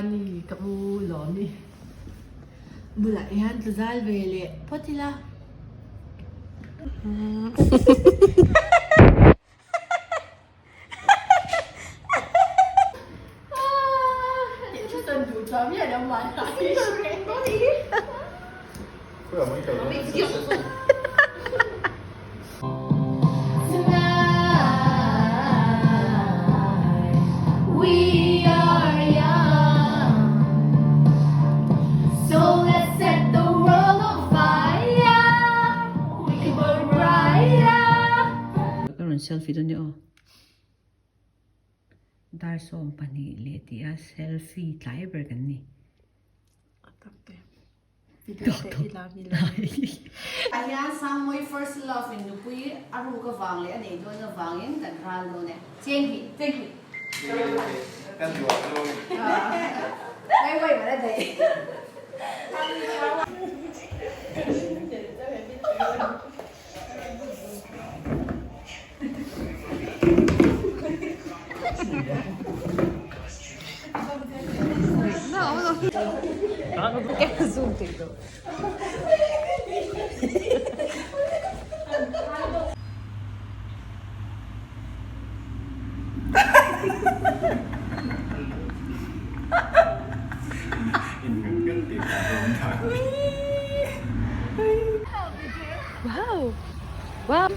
hian i ka u Lawmi bulah hian tlu zal ve leh phawt ila. Ka rawn selfie dawn nia aw. Dar 12 leh tih a selfie tlai ber kan ni. Ah hian Sangmawi first love in nupui a ruk avang leh a nei dawn avangin kan ral dawn e. Cheng hi, cheng hi. Kan duah dawn. Wai wai mana daih.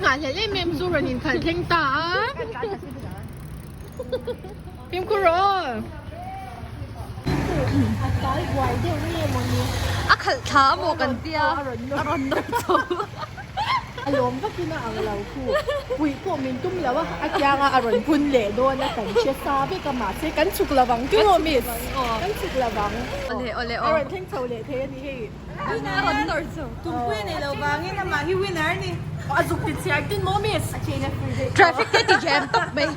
Nghahhlelh em em chu rawn inkhalh thleng ta a. Fimkhur rawh aw. A khalh thla a maw kan tia a rawn nawr chho. A lawm vakin a ang lo khu. Puih pawh min tum lo a, a kianga a rawn phun leh dawn a kan hre sa vek a mahse kan chhuk lo vang chu maw miss? Kan chhuk lo vang. Awle awle aw. A rawn thleng chho leh thei a ni hei. A rawn nawr chho. Tumpui a nei lo vangin amah hi winner a ni. A zuk ti chhiar tin maw miss? Traffic te ti jam tawp mai.